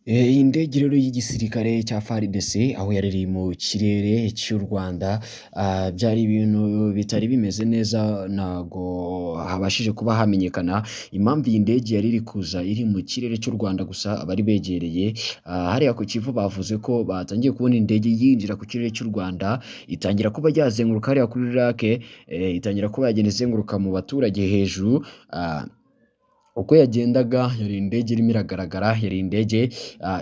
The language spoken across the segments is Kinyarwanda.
Iyi ndege rero y'igisirikare cya FARDC aho yari iri mu kirere cy'u Rwanda, byari ibintu bitari bimeze neza, ntago habashije kuba hamenyekana impamvu iyi ndege yari iri kuza iri mu kirere cy'u Rwanda. Gusa abari begereye hariya ku Kivu bavuze ko batangiye kubona indege yinjira ku kirere cy'u Rwanda, itangira kuba yazenguruka hariya kuri lake, itangira kuba yagenda izenguruka mu baturage hejuru. Uko yagendaga, yari indege irimo iragaragara, yari indege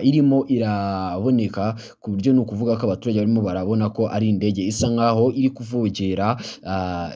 irimo iraboneka ku buryo ni ukuvuga ko abaturage barimo barabona ko ari indege isa nkaho iri kuvogera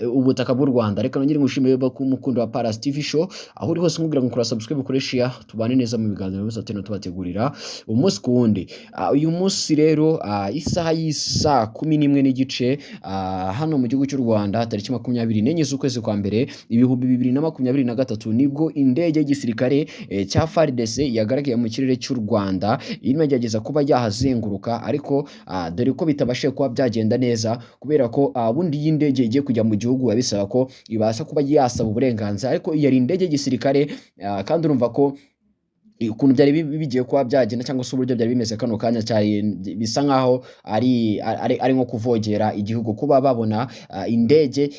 ubutaka bw'u Rwanda. Reka nongere ngushimire ko umukundo wa Paras TV Show, aho uri hose nkubwira ngo kora subscribe, kuri share, tubane neza mu biganiro byose tugenda tubategurira umunsi ku wundi. Uyu munsi rero, isaha y'isaa 11:30 hano mu gihugu cy'u Rwanda, tariki 24 z'ukwezi kwa mbere 2023, nibwo indege y'igisirikare cya FARDC yagaragaye mu kirere cy'u Rwanda irimo igerageza kuba yahazenguruka, ariko dore ko bitabashije kuba byagenda neza, kubera ko bundi iyi ndege igiye kujya mu gihugu biba bisaba ko ibasha kuba yasaba uburenganzira, ariko yari indege y'igisirikare, kandi urumva ko ukuntu byari bigiye kuba byagenda cyangwa se uburyo byari bimeze kano kanya, cyari bisa nkaho ari nko kuvogera igihugu, kuba babona indege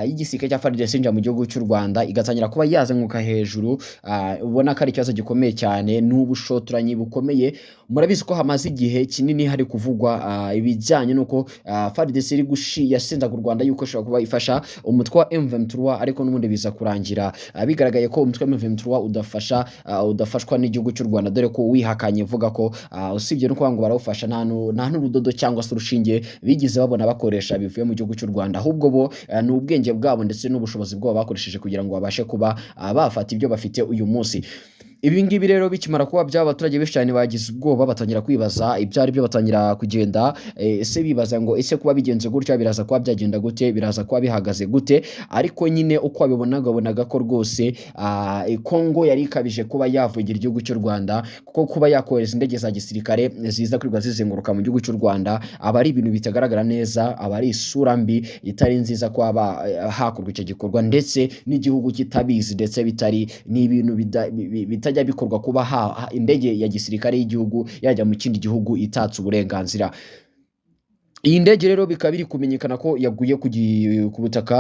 y'igisirikare cya FARDC yinjira mu gihugu cy'u Rwanda, igatangira kuba yazenguruka hejuru. Ubona ko ari ikibazo gikomeye cyane, ni ubushotoranyi bukomeye. Murabizi ko hamaze igihe kinini hari kuvugwa ibijyanye n'uko FARDC iri yashinjaga u Rwanda yuko ishobora kuba ifasha umutwe wa M23, ariko n'ubundi biza kurangira bigaragaye ko umutwe wa M23 udafasha, udafashwa n'igihugu cy'u Rwanda, dore ko wihakanye uvuga ko usibye no kuvuga ngo barawufasha, nta n'urudodo cyangwa se urushinge bigeze babona bakoresha bivuye mu gihugu cy'u Rwanda, ahubwo bo ni ubwenge bwabo ndetse n'ubushobozi bwabo bakoresheje kugira ngo babashe kuba bafata ibyo bafite uyu munsi. Ibi ngibi rero bikimara kuba byaba, abaturage benshi cyane bagize ubwoba, batangira kwibaza ibyo ari byo, batangira kugenda ese bibaza ngo ese kuba bigenze gutya biraza kuba byagenda gute, biraza kuba bihagaze gute? Ariko nyine uko wabibonaga, wabonaga ko rwose Kongo yari ikabije kuba yavugira igihugu cy'u Rwanda, kuko kuba yakohereza indege za gisirikare ziza kwirirwa zizenguruka mu gihugu cy'u Rwanda aba ari ibintu bitagaragara neza, aba ari isura mbi itari nziza kuba hakorwa icyo gikorwa ndetse n'igihugu kitabizi, ndetse bitari ni ibintu bitajya bikorwa kuba indege ya gisirikare y'igihugu yajya mu kindi gihugu itatse uburenganzira. Iyi ndege rero bikaba biri kumenyekana ko yaguye ku butaka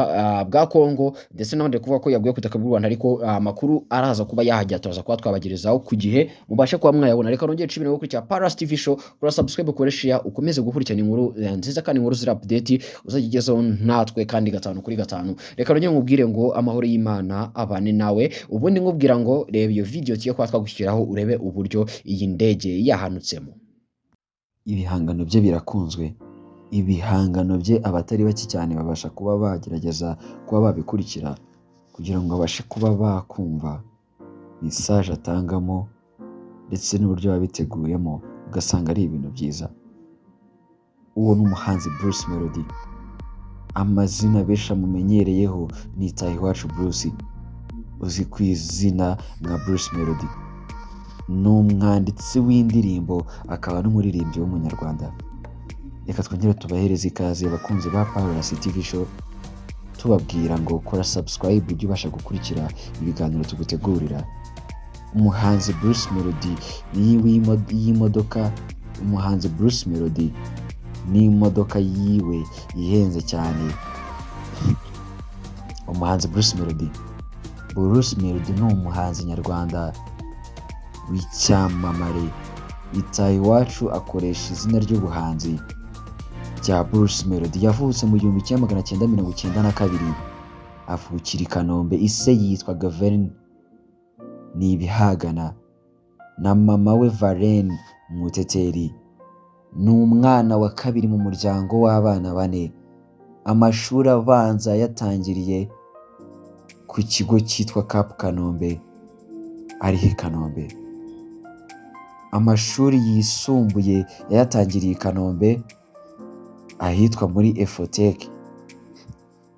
bwa Kongo, ndetse n'abandi bari kuvuga ko yaguye ku butaka bw'u Rwanda, ariko amakuru araza kuba yahagera, turaza kuba twabagerezaho ku gihe mubashe kuba mwayabona. Reka nongere nshimire gukurikira Paras TV Show, kora subscribe, kore share, ukomeze gukurikirana inkuru nziza kandi inkuru ziri update uzajya ugezaho natwe kandi gatanu kuri gatanu. Reka nongere nkubwire ngo amahoro y'Imana abane nawe, ubundi nkubwira ngo reba iyo video tugiye kuba twagushyiraho, urebe uburyo iyi ndege yahanutsemo. Ibihangano bye birakunzwe, ibihangano bye abatari bake cyane babasha kuba bagerageza kuba babikurikira kugira ngo babashe kuba bakumva message atangamo ndetse n'uburyo biba biteguyemo, ugasanga ari ibintu byiza. Uwo ni umuhanzi Bruce Melody. Amazina benshi amumenyereyeho ni Itahiwacu Bruce, uzi ku izina nka Bruce Melody. Ni umwanditsi w'indirimbo akaba n'umuririmbyi w'umunyarwanda. Reka twongere tubahereze ikaze, abakunzi ba Paras TV Show, tubabwira ngo kora subscribe ujye ubasha gukurikira ibiganiro tugutegurira. Umuhanzi Bruce Melody y'imodoka, umuhanzi Bruce Melody n'imodoka yiwe ihenze cyane. Umuhanzi Bruce Melody, Bruce Melody ni umuhanzi nyarwanda w'icyamamare. Itahiwacu akoresha izina ry'ubuhanzi rya Bruce Melody. Yavutse mu 1992, avukira i Kanombe. Ise yitwa Gavin Nibihagana na mama we Varen Muteteri. Ni umwana wa kabiri mu muryango w'abana bane. Amashuri abanza yatangiriye ku kigo cyitwa Cap Kanombe ariho i Kanombe. Amashuri yisumbuye yayatangiriye i Kanombe ahitwa muri Efotec,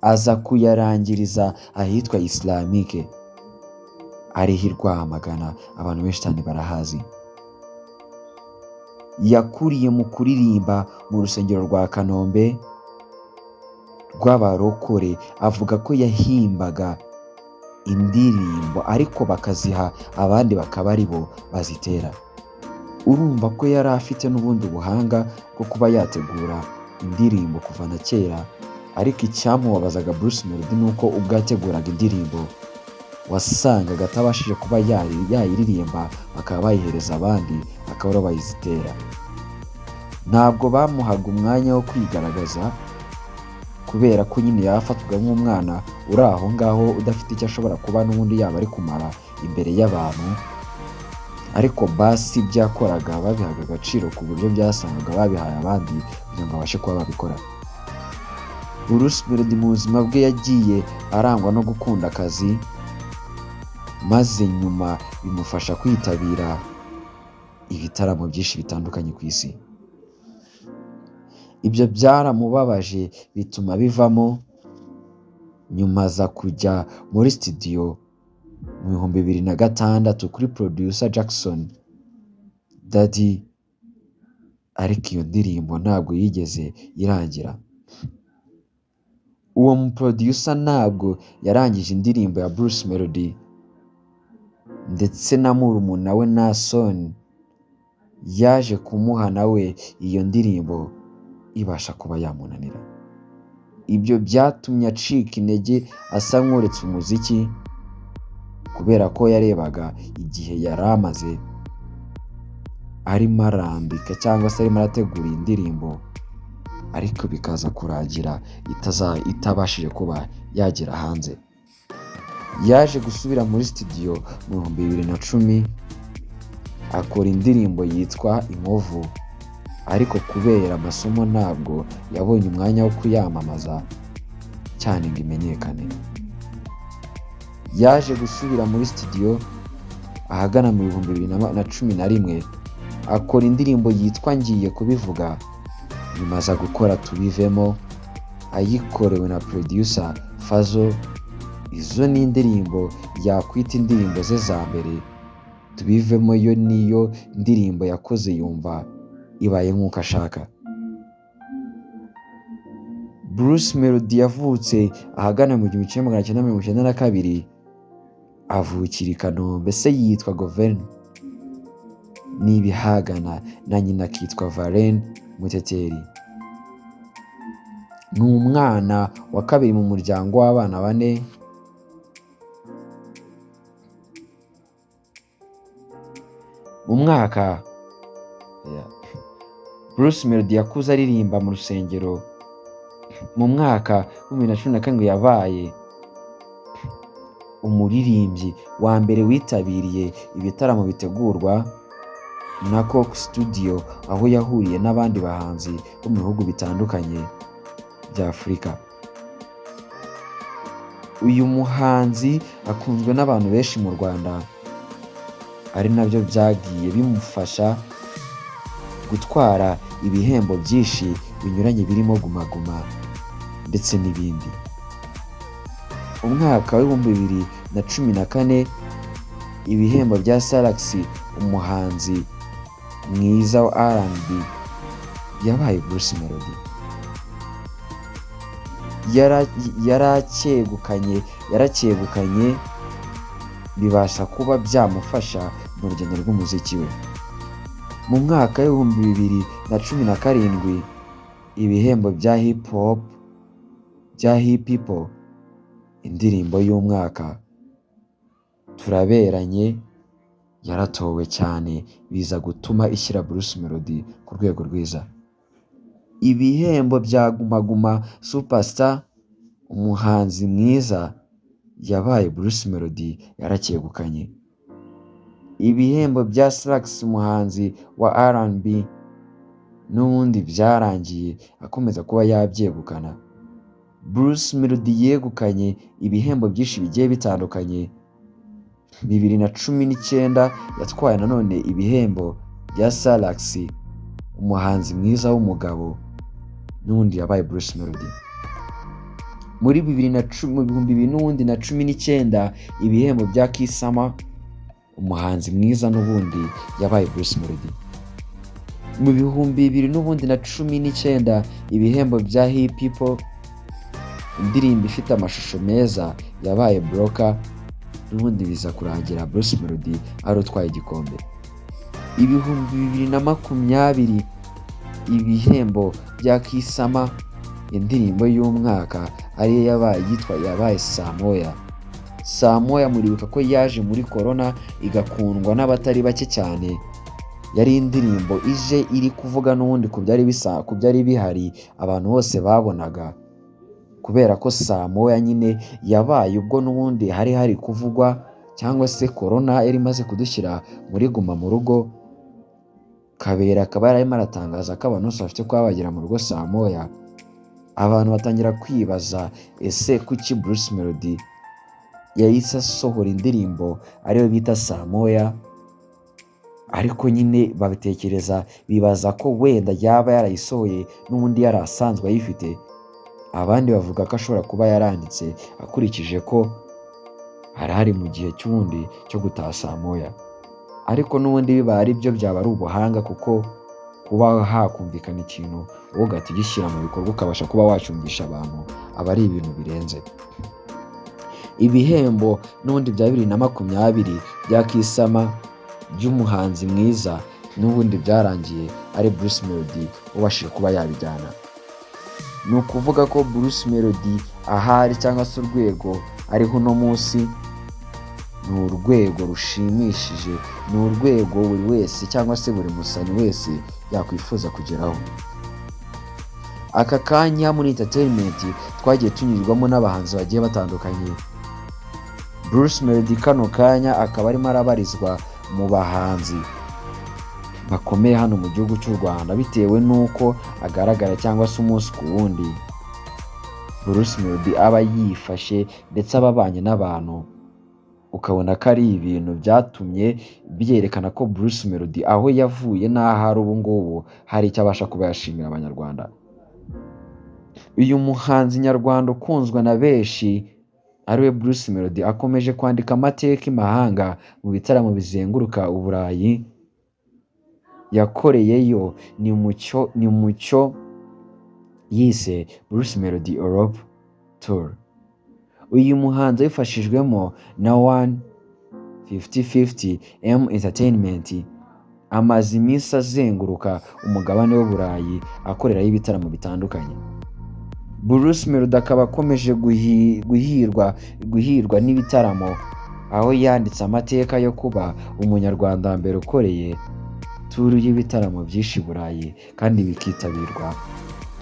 aza kuyarangiriza ahitwa Islamique ariho i Rwamagana, abantu benshi cyane barahazi. Yakuriye mu kuririmba mu rusengero rwa Kanombe rw'abarokore. Avuga ko yahimbaga indirimbo ariko bakaziha abandi bakaba ari bo bazitera. Urumva ko yari afite n'ubundi buhanga bwo kuba yategura indirimbo kuva na kera, ariko icyamubabazaga Bruce Melody ni uko ubwo yateguraga indirimbo wasangaga atabashije kuba yayiririmba, bakaba bayihereza abandi akaba aribo bayizitera. Ntabwo bamuhaga umwanya wo kwigaragaza kubera ko nyine yafatwaga nk'umwana uri aho ngaho udafite icyo ashobora kuba n'ubundi yaba ari kumara imbere y'abantu, ariko basi ibyo yakoraga babihaga agaciro ku buryo byasangaga babihaye abandi kugira ngo babashe kuba babikora. Bruce Melody mu buzima bwe yagiye arangwa no gukunda akazi, maze nyuma bimufasha kwitabira ibitaramo byinshi bitandukanye ku isi. Ibyo byaramubabaje bituma bivamo, nyuma aza kujya muri studio mu 2006 kuri producer Jackson Daddy, ariko iyo ndirimbo ntabwo yigeze irangira. Uwo mu producer ntabwo yarangije indirimbo ya Bruce Melody, ndetse na murumuna we Nason yaje kumuha nawe iyo ndirimbo ibasha kuba yamunanira. Ibyo byatumye acika intege, asa nk'uretse umuziki kubera ko yarebaga igihe yari amaze arimo arandika cyangwa se arimo arategura iyi ndirimbo, ariko bikaza kurangira itabashije kuba yagera hanze. Yaje gusubira muri studio mu 2010 akora indirimbo yitwa Inkovu, ariko kubera amasomo ntabwo yabonye umwanya wo kuyamamaza cyane ngo imenyekane. Yaje gusubira muri studio ahagana mu 2011 akora indirimbo yitwa Ngiye Kubivuga, nyuma aza gukora Tubivemo ayikorewe na producer Fazzo. Izo ni indirimbo yakwita indirimbo ze za mbere. Tubivemo yo niyo ndirimbo yakoze yumva ibaye nk'uko ashaka. Bruce Melody yavutse ahagana mu 1992, avukira i Kanombe. Se yitwa Gouverneur Nibihagana na nyina akitwa Valene Muteteri. Ni umwana wa kabiri mu muryango w'abana bane. Mu mwaka Bruce Melody yakuze aririmba mu rusengero. Mu mwaka wa 2017 yabaye umuririmbyi wa mbere witabiriye ibitaramo bitegurwa na Coke Studio, aho yahuriye n'abandi bahanzi bo mu bihugu bitandukanye bya Afurika. Uyu muhanzi akunzwe n'abantu benshi mu Rwanda, ari nabyo byagiye bimufasha gutwara ibihembo byinshi binyuranye birimo Guma Guma ndetse n'ibindi. Umwaka wa 2014 ibihembo bya Salax, umuhanzi mwiza wa R&B yabaye Bruce Melody. Yaracyegukanye bibasha kuba byamufasha mu rugendo rw'umuziki we. Mu mwaka wa 2017 ibihembo bya hip hop bya Hip Hop, indirimbo y'umwaka Turaberanye yaratowe cyane, biza gutuma ishyira Bruce Melody ku rwego rwiza. Ibihembo bya Guma Guma Superstar, umuhanzi mwiza yabaye Bruce Melody yaracyegukanye. Ibihembo bya Salax, umuhanzi wa R&B, n'ubundi byarangiye akomeza kuba yabyegukana. Bruce Melody yegukanye ibihembo byinshi bigiye bitandukanye. 2019 yatwaye nanone ibihembo bya Salax, umuhanzi mwiza w'umugabo, n'ubundi yabaye Bruce Melody. Muri 2010, mu 2019 ibihembo bya Kisama, umuhanzi mwiza n'ubundi yabaye Bruce Melody. Mu 2019 ibihembo bya Hip Hop, indirimbo ifite amashusho meza yabaye Broker, n'ubundi biza kurangira Bruce Melody ari utwaye igikombe. 2020, ibihembo bya Kiss Summer, indirimbo y'umwaka ariyo yabaye yitwa yabaye Saa Moya. Saa Moya muribuka ko yaje muri corona, igakundwa n'abatari bake cyane. Yari indirimbo ije iri kuvuga n'ubundi ku byari bisa, ku byari bihari, abantu bose babonaga, kubera ko saa moya nyine yabaye ubwo n'ubundi hari kuvugwa cyangwa se corona yari imaze kudushyira muri guma mu rugo. Kabera akaba yari arimo aratangaza ko abantu bose bafite kuba bagera mu rugo saa moya. Abantu batangira kwibaza: ese kuki Bruce Melody yahise asohora indirimbo ariyo bita Saa Moya? Ariko nyine babitekereza, bibaza ko wenda yaba yarayisohoye n'ubundi yari asanzwe ayifite. Abandi bavuga ko ashobora kuba yaranditse akurikije ko hari mu gihe cy'ubundi cyo gutaha saa moya. Ariko n'ubundi bibaye ari byo, byaba ari ubuhanga, kuko kuba hakumvikana ikintu wowe ugahita ugishyira mu bikorwa, ukabasha kuba wacyumvisha abantu, aba ari ibintu birenze. Ibihembo n'ubundi bya 2020 bya Kiss Summer by'umuhanzi mwiza n'ubundi byarangiye ari Bruce Melody ubashije kuba yabijyana. Ni ukuvuga ko Bruce Melody ahari cyangwa se urwego ariho uno munsi ni urwego rushimishije, ni urwego buri wese cyangwa se buri musani wese yakwifuza kugeraho. Aka kanya muri entertainment twagiye tunyurwamo n'abahanzi bagiye batandukanye. Bruce Melody kano kanya akaba arimo arabarizwa mu bahanzi bakomeye hano mu gihugu cy'u Rwanda, bitewe n'uko agaragara cyangwa se umunsi ku wundi Bruce Melody aba yifashe ndetse aba abanye n'abantu, ukabona ko ari ibintu byatumye byerekana ko Bruce Melody aho yavuye n'aho ari ubu ngubu hari icyo abasha kuba yashimira Abanyarwanda. Uyu muhanzi nyarwanda ukunzwe na benshi ariwe Bruce Melody akomeje kwandika amateka i mahanga mu bitaramo bizenguruka Uburayi yakoreyeyo. Ni mucyo yise Bruce Melody Europe Tour. Uyu muhanzi abifashijwemo na 1-50-50 M Entertainment amaze iminsi azenguruka umugabane w'Uburayi akorerayo ibitaramo bitandukanye. Bruce Melody akaba akomeje guhirwa n'ibitaramo, aho yanditse amateka yo kuba Umunyarwanda wa mbere ukoreye tour y'ibitaramo byinshi i Burayi kandi bikitabirwa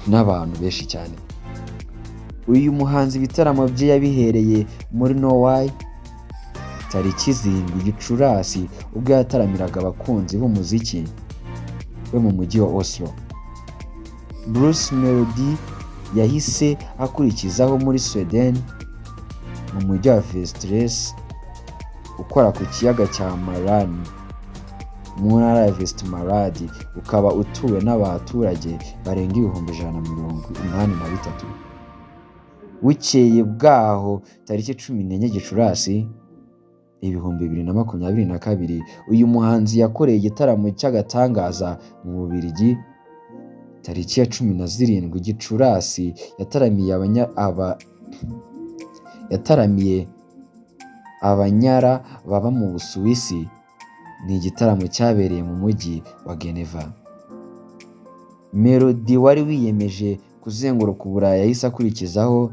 n'abantu benshi cyane. Uyu muhanzi ibitaramo bye yabihereye muri Norway tariki 7 Gicurasi, ubwo yataramiraga abakunzi b'umuziki we mu mujyi wa Oslo. Bruce Melody yahise akurikizaho muri Sweden mu mujyi wa Västerås ukora ku kiyaga cya Mälaren mu ntara ya Västmanland, ukaba utuwe n'abaturage barenga 183,000. Bukeye bwaho tariki 14 Gicurasi 2022, uyu muhanzi yakoreye igitaramo cy'agatangaza mu Bubiligi. Tariki ya 17 Gicurasi yataramiye Abanyara baba mu Busuwisi. Ni igitaramo cyabereye mu mujyi wa Geneva. Melody wari wiyemeje kuzenguruka Uburayi yahise akurikizaho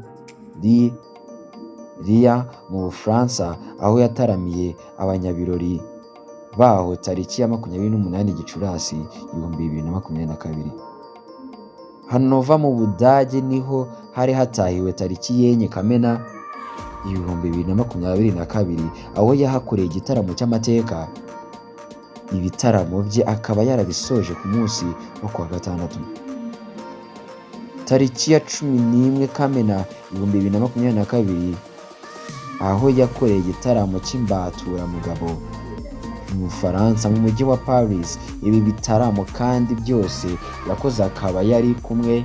Lyon mu Bufaransa, aho yataramiye abanyabirori baho tariki ya 28 Gicurasi 2022. Hannover mu Budage niho hari hatahiwe tariki 4 Kamena 2022, aho yahakoreye igitaramo cy'amateka. Ibitaramo bye akaba yarabisoje ku munsi wo kuwa gatandatu tariki ya 11 Kamena 2022, aho yakoreye igitaramo cy'imbaturamugabo mu Bufaransa mu mujyi wa Paris. Ibi bitaramo kandi byose yakoze akaba yari kumwe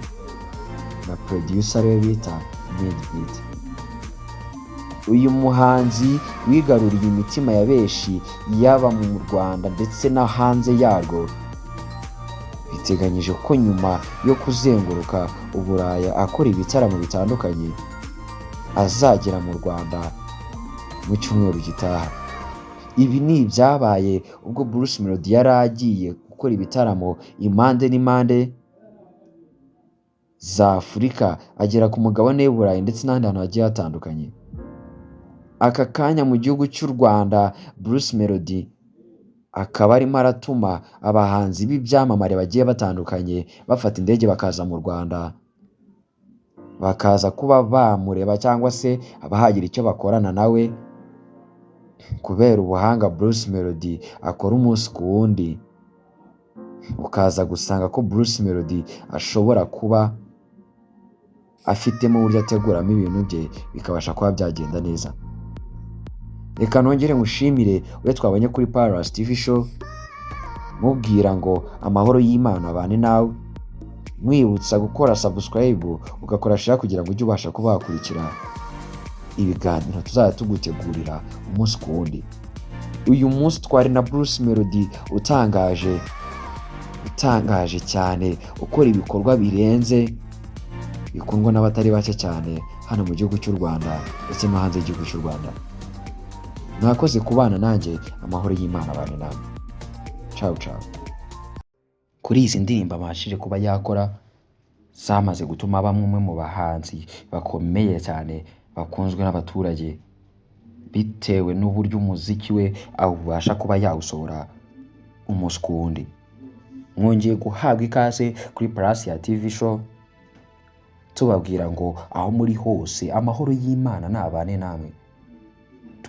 na producer we bita Madebeat. Uyu muhanzi wigaruriye imitima ya benshi yaba mu Rwanda ndetse no hanze yarwo, biteganyije ko nyuma yo kuzenguruka Uburaya akora ibitaramo bitandukanye azagera mu Rwanda mu cyumweru gitaha. Ibi ni ibyabaye ubwo Bruce Melody yari agiye gukora ibitaramo impande n'impande za Afurika, agera ku mugabane w'i Burayi ndetse n'ahandi hantu hagiye hatandukanye. Aka kanya mu gihugu cy'u Rwanda, Bruce Melody akaba arimo aratuma abahanzi b'ibyamamare bagiye batandukanye bafata indege bakaza mu Rwanda, bakaza kuba bamureba cyangwa se bahagira icyo bakorana nawe, kubera ubuhanga Bruce Melody akora umunsi ku wundi, ukaza gusanga ko Bruce Melody ashobora kuba afitemo uburyo ateguramo ibintu bye bikabasha kuba byagenda neza. Reka nongere ngushimire we twabonye kuri Paras TV Show, mubwira ngo amahoro y'Imana abane nawe, nkwibutsa gukora subscribe, ugakora share kugira ngo ujye ubasha kuba wakurikira ibiganiro tuzajya tugutegurira umunsi ku wundi. Uyu munsi twari na Bruce Melody utangaje, utangaje cyane, ukora ibikorwa birenze, bikundwa n'abatari bake cyane hano mu gihugu cy'u Rwanda ndetse no hanze y'igihugu cy'u Rwanda. Mwakoze kubana nanjye, amahoro y'Imana abane namwe. Ciao ciao. Kuri izi ndirimbo abashije kuba yakora zamaze gutuma aba umwe mu bahanzi bakomeye cyane bakunzwe n'abaturage, bitewe n'uburyo umuziki we awubasha kuba yawusohora umunsi ku wundi. Mwongeye guhabwa ikaze kuri Paras ya TV Show, tubabwira ngo aho muri hose amahoro y'Imana nabane namwe.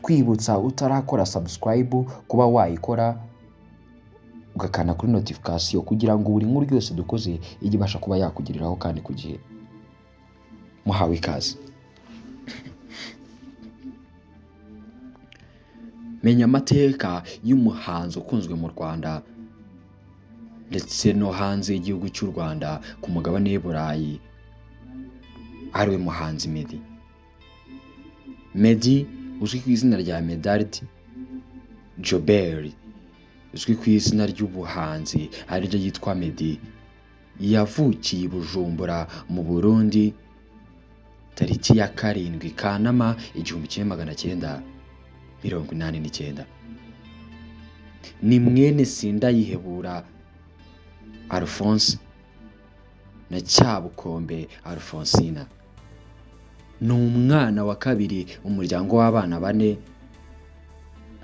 Twibutsa utarakora subscribe kuba wayikora, ugakanda kuri notification kugira ngo buri nkuru yose dukoze ijye ibasha kuba yakugereraho kandi ku gihe. Muhawe ikaze. Menya amateka y'umuhanzi ukunzwe mu Rwanda ndetse no hanze y'igihugu cy'u Rwanda ku mugabane w'i Burayi, ariwe muhanzi Meddy. Meddy uzwi ku izina rya Medard Jobert, uzwi ku izina ry'ubuhanzi ariryo yitwa Meddy, yavukiye i Bujumbura mu Burundi tariki ya 7 Kanama 1989. Ni mwene Sindayihebura Alphonse na Cyabukombe Alphonsina. Ni umwana wa kabiri mu muryango w'abana bane,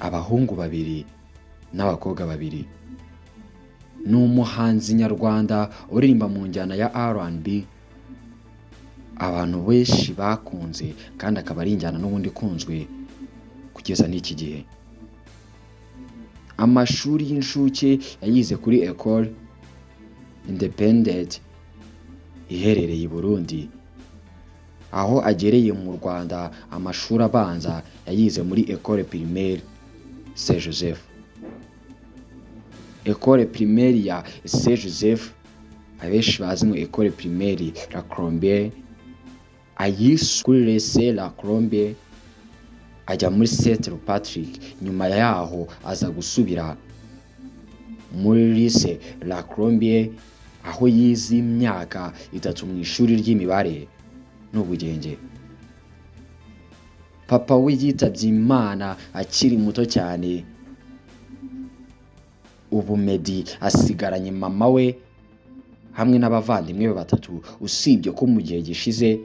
abahungu babiri n'abakobwa babiri. Ni umuhanzi nyarwanda uririmba mu njyana ya R&B, abantu benshi bakunze, kandi akaba ari injyana n'ubundi ikunzwe kugeza n'iki gihe. Amashuri y'incuke yayize kuri Ecole Independent iherereye i Burundi, aho agereye mu Rwanda amashuri abanza yayize muri Ecole Primaire Saint Joseph. Ecole Primaire ya Saint Joseph, abenshi bazi ngo Ecole Primaire La Colombe, ayiswe kuri Lycée La Colombe, ajya muri Saint Patrick, nyuma yaho aza gusubira muri Lycée La Colombe aho yize imyaka 3 mu ishuri ry'imibare n'ubugenge. Papa we yitabye Imana akiri muto cyane. Ubu Meddy asigaranye mama we hamwe n'abavandimwe be batatu, usibye ko mu gihe gishize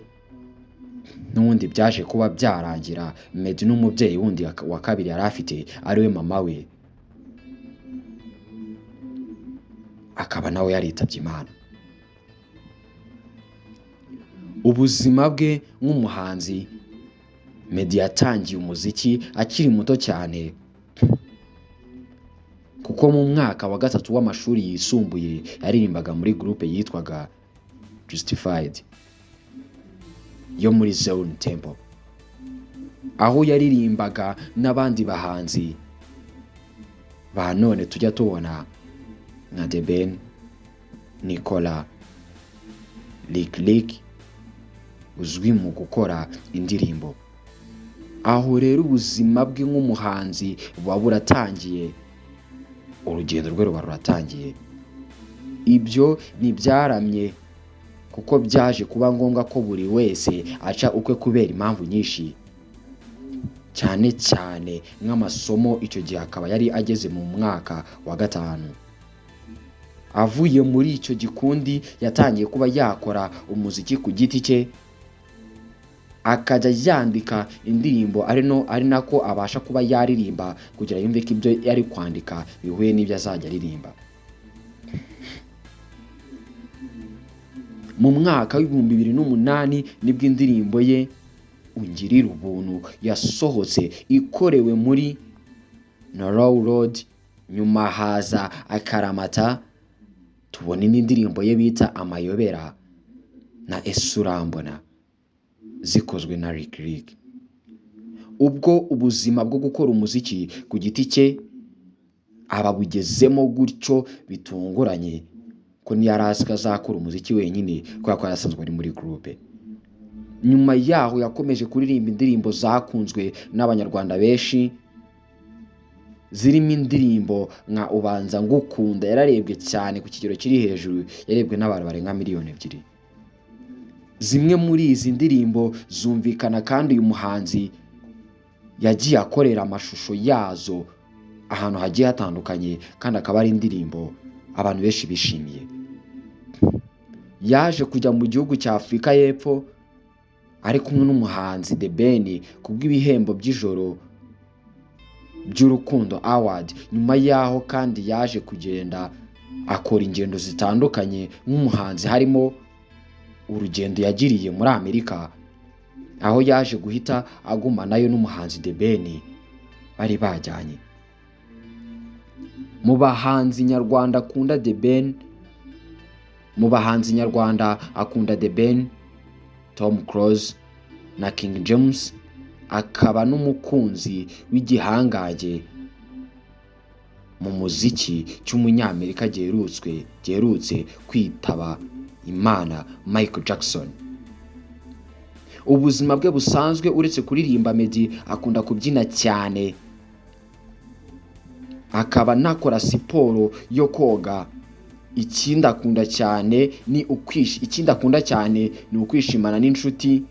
n'ubundi byaje kuba byarangira Meddy n'umubyeyi wundi wa kabiri yari afite ariwe mama we akaba nawe yaritabye Imana. Ubuzima bwe nk'umuhanzi, Meddy yatangiye umuziki akiri muto cyane, kuko mu mwaka wa 3 w'amashuri yisumbuye yaririmbaga muri groupe yitwaga Justified yo muri Zion Temple, aho yaririmbaga n'abandi bahanzi ba none tujya tubona nka The Ben, Nicolas, Lick Lick uzwi mu gukora indirimbo. Aho rero ubuzima bwe nk'umuhanzi buba buratangiye, urugendo rwe ruba ruratangiye. Ibyo ntibyaramye kuko byaje kuba ngombwa ko buri wese aca ukwe kubera impamvu nyinshi. Cyane cyane nk'amasomo, icyo gihe akaba yari ageze mu mwaka wa gatanu. Avuye muri icyo gikundi, yatangiye kuba yakora umuziki ku giti cye, akajya yandika indirimbo ari no ari nako abasha kuba yaririmba kugira yumve ko ibyo yari kwandika bihuye n'ibyo azajya aririmba. Mu mwaka w'2008 nibwo indirimbo ye Ungirira Ubuntu yasohotse ikorewe muri Narrow Road, nyuma haza Akaramata, tubona indi ndirimbo ye bita Amayobera na Ese Urambona zikozwe na Lick Lick. Ubwo ubuzima bwo gukora umuziki ku giti cye ababugezemo gutyo bitunguranye, ko ntiyari azi ko azakora umuziki wenyine kubera ko yari asanzwe ari muri groupe. Nyuma yaho yakomeje kuririmba indirimbo zakunzwe n'Abanyarwanda benshi, zirimo indirimbo nka Ubanza Ngukunda yararebwe cyane ku kigero kiri hejuru, yarebwe n'abantu barenga 2 miliyoni. Zimwe muri izi ndirimbo zumvikana kandi uyu muhanzi yagiye akorera amashusho yazo ahantu hagiye hatandukanye, kandi akaba ari indirimbo abantu benshi bishimiye. Yaje kujya mu gihugu cya Afurika y'Epfo ari kumwe n'umuhanzi The Ben kubw'ibihembo by'ijoro by'Urukundo Award. Nyuma yaho kandi yaje kugenda akora ingendo zitandukanye nk'umuhanzi, harimo urugendo yagiriye muri Amerika, aho yaje guhita agumanayo n'umuhanzi The Ben bari bajyanye. Mu bahanzi nyarwanda akunda The Ben, mu bahanzi nyarwanda akunda The Ben, Tom Close na King James, akaba n'umukunzi w'igihangange mu muziki cy'umunyamerika giherutse kwitaba Imana, Michael Jackson. Ubuzima bwe busanzwe, uretse kuririmba, Meddy akunda kubyina cyane, akaba anakora siporo yo koga. Ikindi akunda cyane ni ukwishimana n'inshuti,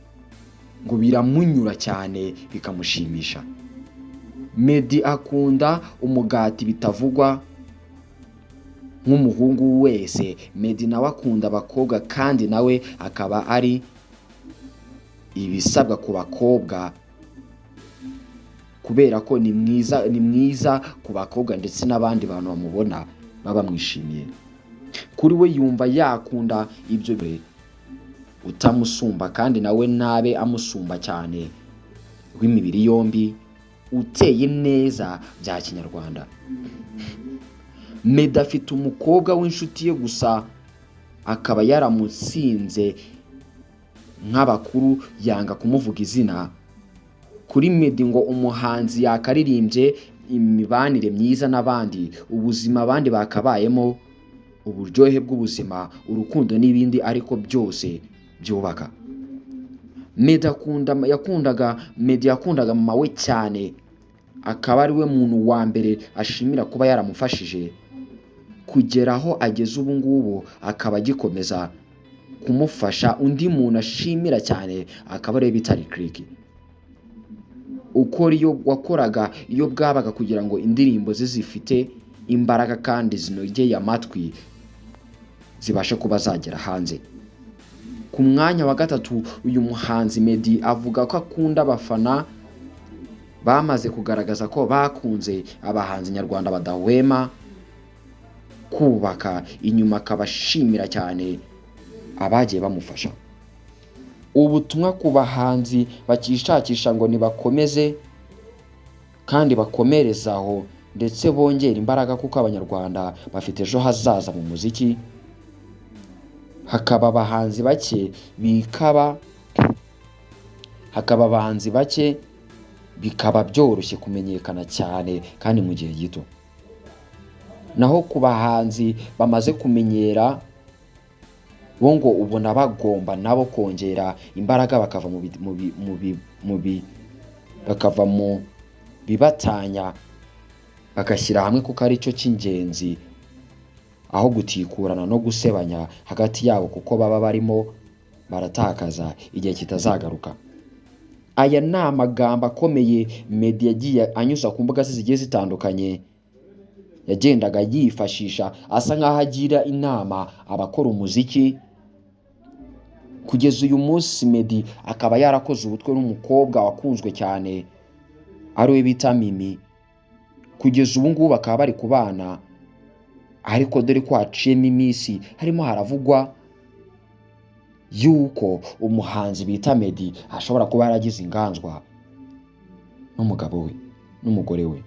ngo biramunyura cyane bikamushimisha. Meddy akunda umugati bitavugwa. Nk'umuhungu wese, Meddy nawe akunda abakobwa, kandi nawe akaba ari ibisabwa ku bakobwa, kubera ko ni mwiza ku bakobwa ndetse n'abandi bantu bamubona baba bamwishimiye. Kuri we yumva yakunda ibyo utamusumba kandi nawe ntabe amusumba cyane, w'imibiri yombi, uteye neza bya kinyarwanda. Meddy afite umukobwa w'inshuti ye gusa, akaba yaramutsinze nk'abakuru, yanga kumuvuga izina. Kuri Meddy ngo umuhanzi yakaririmbye imibanire myiza n'abandi, ubuzima abandi bakabayemo, uburyohe bw'ubuzima, urukundo n'ibindi, ariko byose byubaka. Meddy yakundaga mama we cyane, akaba ari we muntu wa mbere ashimira kuba yaramufashije kugera aho ageze ubu ngubu, akaba agikomeza kumufasha. Undi muntu ashimira cyane akaba ariwe bita Lick Lick, ukora iyo wakoraga iyo bwabaga kugira ngo indirimbo ze zifite imbaraga kandi zinogeye amatwi zibashe kuba zagera hanze. Ku mwanya wa gatatu, uyu muhanzi Meddy avuga ko akunda abafana bamaze kugaragaza ko bakunze abahanzi nyarwanda badahwema kubaka inyuma, akabashimira cyane abagiye bamufasha. Ubutumwa ku bahanzi bakishakisha ngo nibakomeze kandi bakomereze aho, ndetse bongere imbaraga, kuko Abanyarwanda bafite ejo hazaza mu muziki, hakaba abahanzi bake bikaba byoroshye kumenyekana cyane kandi mu gihe gito. Naho ku bahanzi bamaze kumenyera bo, ngo ubona bagomba nabo kongera imbaraga, bakava mu bibatanya, bagashyira hamwe, kuko ari cyo cy'ingenzi, aho gutikurana no gusebanya hagati yabo, kuko baba barimo baratakaza igihe kitazagaruka. Aya ni amagambo akomeye Meddy yagiye anyuza ku mbuga ze zigiye zitandukanye, yagendaga yifashisha asa nk'aho agira inama abakora umuziki. Kugeza uyu munsi Meddy akaba yarakoze ubukwe n'umukobwa wakunzwe cyane ariwe bita Mimi. Kugeza ubu ngubu bakaba bari kubana, ariko dore ko haciyemo iminsi harimo haravugwa yuko umuhanzi bita Meddy ashobora kuba yaragize inganzwa n'umugabo we n'umugore we.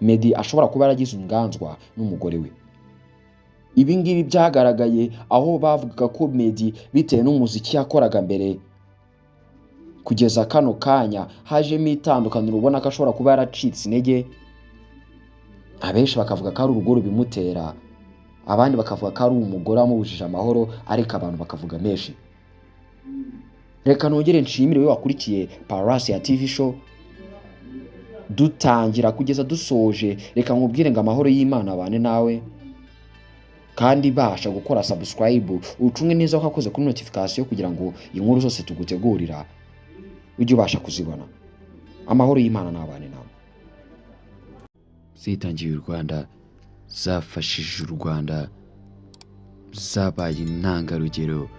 Meddy ashobora kuba yaragize inganzwa n'umugore we. Ibi ngibi byagaragaye aho bavugaga ko Meddy bitewe n'umuziki yakoraga mbere kugeza kano kanya hajemo itandukaniro, ubona ko ashobora kuba yaracitse intege. Abenshi bakavuga ko ari urugo rubimutera, abandi bakavuga ko ari umugore wamubujije amahoro, ariko abantu bakavuga menshi. Reka nongere nshimire wowe wakurikiye Paruwasi ya TV Show dutangira kugeza dusoje. Reka nkubwire ngo amahoro y'Imana abane nawe, kandi basha gukora subscribe, ucunge neza ko wakoze kuri notification kugira ngo inkuru zose tugutegurira ujye ubasha kuzibona. Amahoro y'Imana n'abane nawe. Zitangiye u Rwanda, zafashije u Rwanda, zabaye intangarugero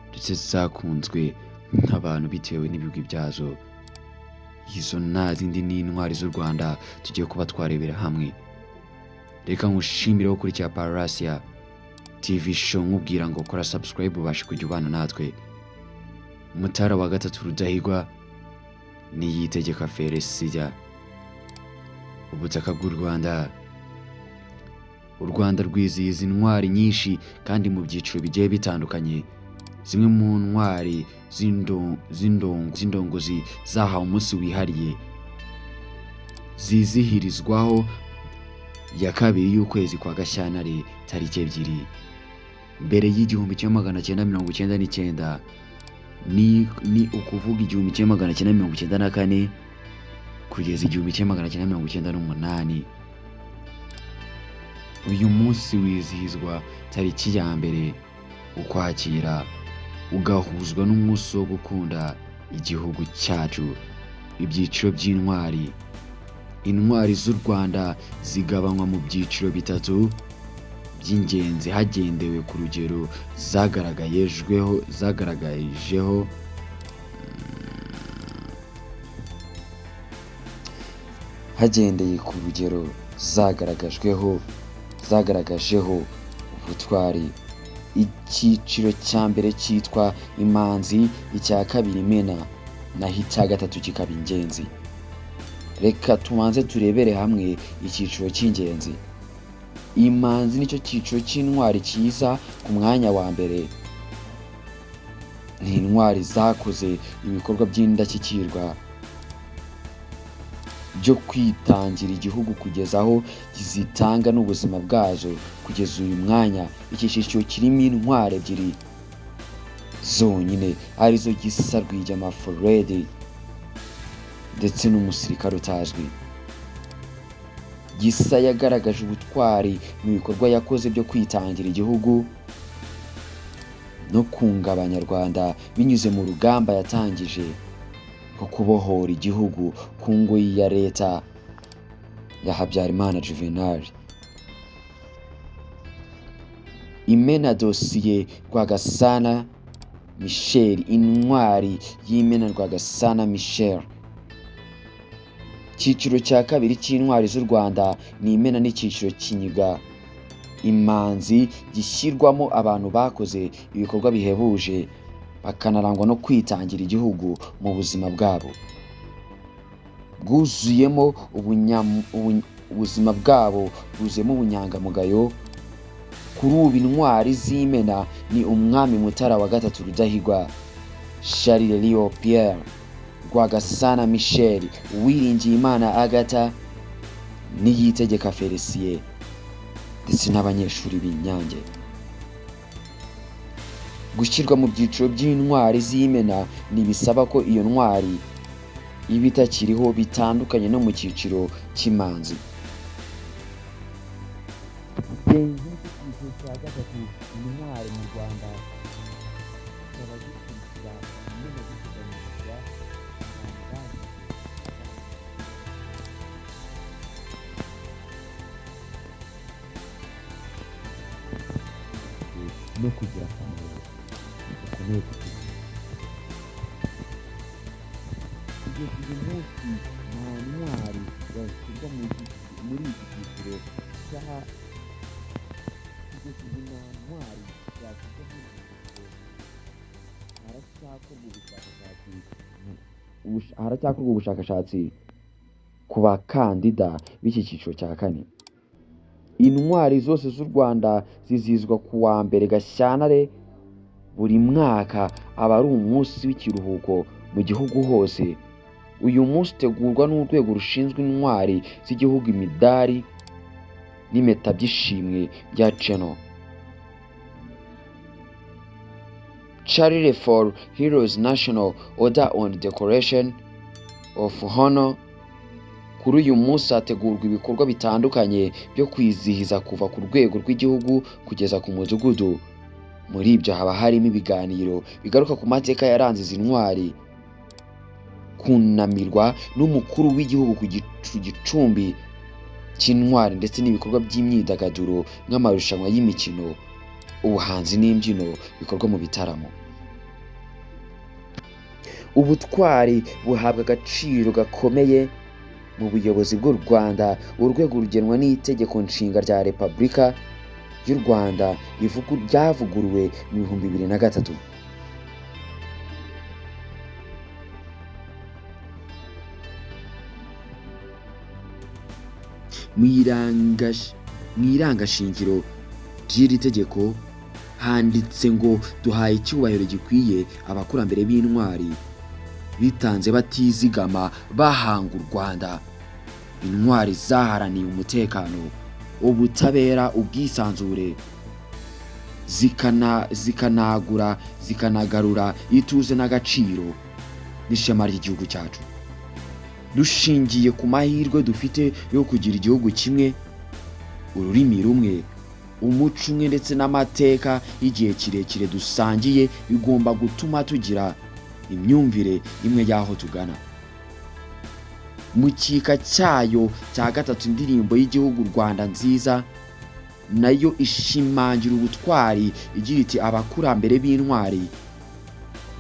ndetse zakunzwe n'abantu bitewe n'ibigwi byazo. Izo nta zindi ni intwari z'u Rwanda tugiye kuba twarebera hamwe. Reka nkushimire wo kurikira Paruwasiya TV Show, nkubwira ngo kora subscribe ubashe kujya ubana natwe. Mutara wa gatatu Rudahigwa, Niyitegeka Felicien. Ubutaka bw'u Rwanda, u Rwanda rwizihiza intwari nyinshi kandi mu byiciro bigiye bitandukanye. Zimwe mu ntwari z'indongozi zahawe umunsi wihariye zizihirizwaho ya kabiri y'ukwezi kwa Gashyantare tariki 2 mbere y'1999, ni ukuvuga 1994 kugeza 1998. Uyu munsi wizihizwa tariki ya 1 Ukwakira, ugahuzwa n'umunsi wo gukunda igihugu cyacu. Ibyiciro by'intwari. Intwari z'u Rwanda zigabanywa mu byiciro bitatu by'ingenzi hagendewe ku rugero zagaragajeho hagendeye ku rugero zagaragajeho ubutwari. Icyiciro cya mbere cyitwa imanzi, icya kabiri imena, naho icya gatatu kikaba ingenzi. Reka tubanze turebere hamwe icyiciro cy'ingenzi. Imanzi nicyo cyiciro cy'intwari cyiza ku mwanya wa mbere. Ni intwari zakoze ibikorwa by'indashyikirwa byo kwitangira igihugu kugeza aho zitanga n'ubuzima bwazo. Kugeza uyu mwanya iki cyiciro kirimo intwari ebyiri zonyine, arizo Gisa Rwigema Fred ndetse n'umusirikare utazwi. Gisa yagaragaje ubutwari mu bikorwa yakoze byo kwitangira igihugu no kunga Abanyarwanda binyuze mu rugamba yatangije rwo kubohora igihugu ku ngoyi ya leta ya Habyarimana Juvenal. Imena dosiye Rwagasana Michel, intwari y'Imena Rwagasana Michel. Icyiciro cya kabiri cy'intwari z'u Rwanda ni Imena n'icyiciro kinyiga imanzi gishyirwamo abantu bakoze ibikorwa bihebuje bakanarangwa no kwitangira igihugu mu buzima bwabo bwuzuyemo ubuzima bwabo bwuzuyemo ubunyangamugayo. Kuri ubu intwari z'Imena ni Umwami Mutara wa gatatu Rudahigwa, Charles Leo Pierre, Rwagasana Michel, Uwiringiyimana Agatha, Niyitegeka Felicien ndetse n'abanyeshuri b'Inyange. Gushyirwa mu byiciro by'intwari z'Imena ntibisaba ko iyo ntwari iba itakiriho, bitandukanye no mu cyiciro cy'imanzi. Icyiciro cya gatatu intwari mu Rwanda kikaba gikurikira Imena, giteganyirizwa abantu bazize no kugira akamaro gakomeye ku gihugu. Kugeza uyu munsi nta ntwari yashyirwa muri iki cyiciro cya kugeza ubu nta ntwari yashyirwa muri iki cyiciro. Haracyakorwa ubushakashatsi ku bakandida b'iki cyiciro cya kane. Intwari zose z'u Rwanda zizihizwa ku wa 1 Gashyantare buri mwaka, aba ari umunsi w'ikiruhuko mu gihugu hose. Uyu munsi utegurwa n'urwego rushinzwe intwari z'igihugu, imidari n'impeta by'ishimwe bya Cheno Charity for Heroes National Order on Decoration of Honor. Kuri uyu munsi hategurwa ibikorwa bitandukanye byo kwizihiza kuva ku rwego rw'igihugu kugeza ku mudugudu. Muri ibyo haba harimo ibiganiro bigaruka ku mateka yaranze izi ntwari, kunamirwa n'umukuru w'igihugu ku gicumbi cy'intwari, ndetse n'ibikorwa by'imyidagaduro nk'amarushanwa y'imikino, ubuhanzi n'imbyino bikorwa mu bitaramo. Ubutwari buhabwa agaciro gakomeye mu buyobozi bw'u Rwanda. Urwego rugenwa n'itegeko nshinga rya Repubulika y'u Rwanda ryavuguruwe mu 2003. Mu irangashingiro ry'iri tegeko handitse ngo duhaye icyubahiro gikwiye abakurambere b'intwari bitanze batizigama bahanga u Rwanda. Intwari zaharaniye umutekano, ubutabera, ubwisanzure, zikanagura zikanagarura ituze n'agaciro n'ishema ry'igihugu cyacu. Dushingiye ku mahirwe dufite yo kugira igihugu kimwe, ururimi rumwe, umuco umwe ndetse n'amateka y'igihe kirekire dusangiye, bigomba gutuma tugira imyumvire imwe y'aho tugana. Mu kika cyayo cya gatatu, indirimbo y'igihugu Rwanda nziza nayo ishimangira ubutwari igira iti abakurambere b'intwari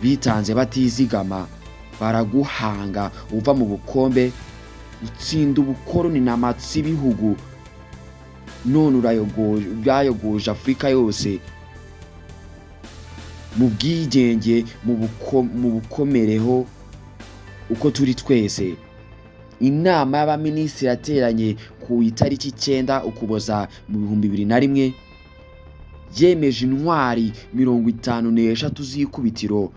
bitanze batizigama baraguhanga uva mu bukombe, utsinda ubukoroni n'amatsi ibihugu, none urayogoje Afurika yose mu bwigenge, mu bukomereho uko turi twese. Inama y'abaminisitiri yateranye ku itariki 9 Ukuboza mu 2001 yemeje intwari 53 z'ikubitiro,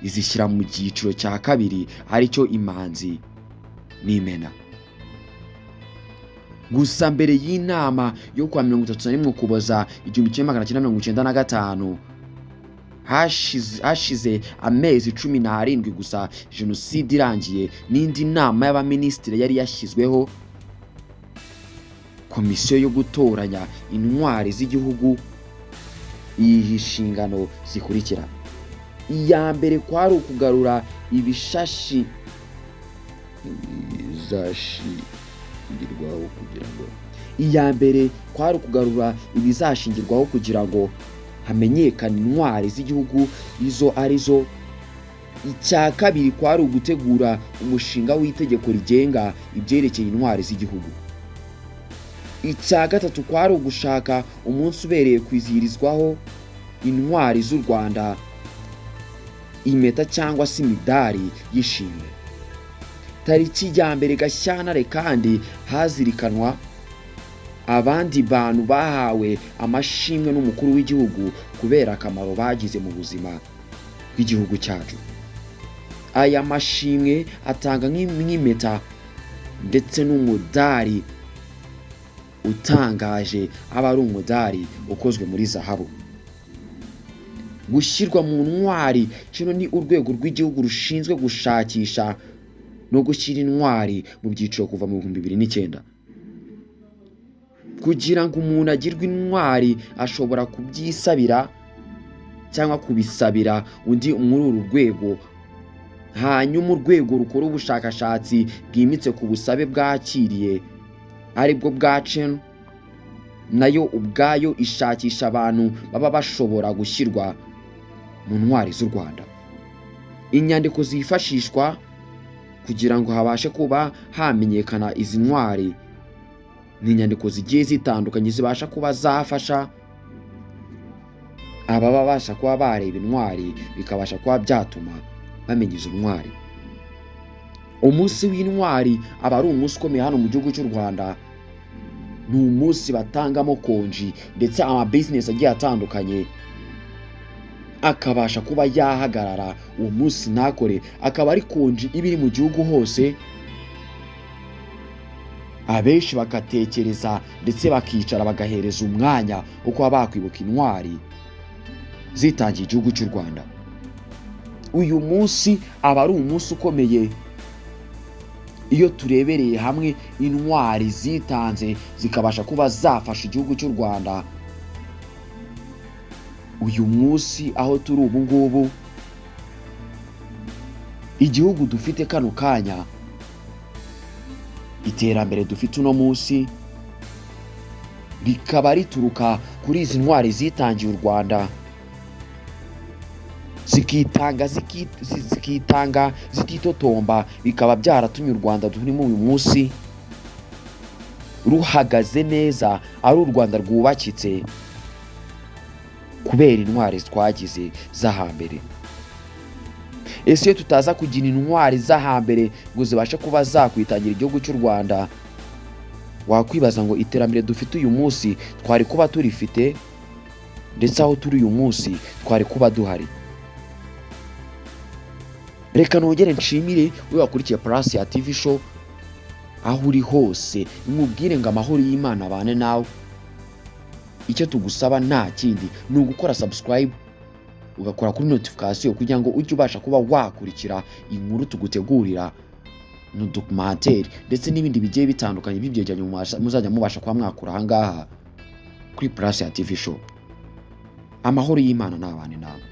izishyira mu cyiciro cya kabiri aricyo imanzi n'imena. Gusa mbere y'inama yo kuwa 31 Ukuboza 1995, hashize amezi 17 gusa jenoside irangiye, n'indi nama y'abaminisitiri yari yashyizweho komisiyo yo gutoranya intwari z'igihugu iyiha inshingano zikurikira. Iya mbere kwari ukugarura ibishashi bizashingirwaho kugira ngo iya mbere kwari ukugarura ibizashingirwaho kugira ngo hamenyekane intwari z'igihugu izo arizo. Icya kabiri kwari ugutegura umushinga w'itegeko rigenga ibyerekeye intwari z'igihugu. Icya gatatu kwari ugushaka umunsi ubereye kwizihirizwaho intwari z'u Rwanda, impeta cyangwa se imidari y'ishimwe. Tariki ya 1 Gashyantare kandi hazirikanwa abandi bantu bahawe amashimwe n'umukuru w'igihugu kubera akamaro bagize mu buzima bw'igihugu cyacu. Aya mashimwe atanga nk'impeta ndetse n'umudari utangaje, aba ari umudari ukozwe muri zahabu. Gushyirwa mu ntwari kino ni urwego rw'igihugu rushinzwe gushakisha no gushyira intwari mu byiciro kuva mu 2009. Kugira ngo umuntu agirwe intwari ashobora kubyisabira cyangwa kubisabira undi muri uru rwego, hanyuma urwego rukora ubushakashatsi bwimbitse ku busabe bwakiriye aribwo bwa Cheno Nayo ubwayo ishakisha abantu baba bashobora gushyirwa mu Ntwari z'u Rwanda. Inyandiko zifashishwa kugira ngo habashe kuba hamenyekana izi ntwari ni inyandiko zigiye zitandukanye zibasha kuba zafasha ababa babasha kuba bareba intwari, bikabasha kuba byatuma bamenya izo ntwari. Umunsi w'Intwari aba ari umunsi ukomeye hano mu gihugu cy'u Rwanda. Ni umunsi batangamo konji, ndetse amabizinesi agiye atandukanye akabasha kuba yahagarara uwo munsi ntakore, akaba ari konji iba iri mu gihugu hose. Abenshi bagatekereza ndetse bakicara bagahereza umwanya wo kuba bakwibuka intwari zitangiye igihugu cy'u Rwanda. Uyu munsi aba ari umunsi ukomeye iyo turebereye hamwe intwari zitanze zikabasha kuba zafasha igihugu cy'u Rwanda. Uyu munsi aho turi ubu ngubu, igihugu dufite kano kanya, iterambere dufite uno munsi rikaba rituruka kuri izi ntwari zitangiye u Rwanda, zikitanga, zikitanga zititotomba, bikaba byaratumye u Rwanda turimo uyu munsi ruhagaze neza, ari u Rwanda rwubakitse kubera intwari twagize z'ahambere. Ese iyo tutaza kugira intwari z'ahambere ngo zibashe kuba zakwitangira igihugu cy'u Rwanda, wakwibaza ngo iterambere dufite uyu munsi twari kuba turifite, ndetse aho turi uyu munsi twari kuba duhari? Reka nongere nshimire we wakurikiye Plus ya TV Show aho uri hose, nkubwire ngo amahoro y'Imana abane nawe. Icyo tugusaba nta kindi, ni ugukora subscribe, ugakora kuri notification kugira ngo ujye ubasha kuba wakurikira inkuru tugutegurira, n'udocumentary ndetse n'ibindi bigiye bitandukanye by'ibyegeranyo muzajya mubasha kuba mwakura aha ngaha kuri Plus ya TV Show. Amahoro y'Imana n'abane nawe.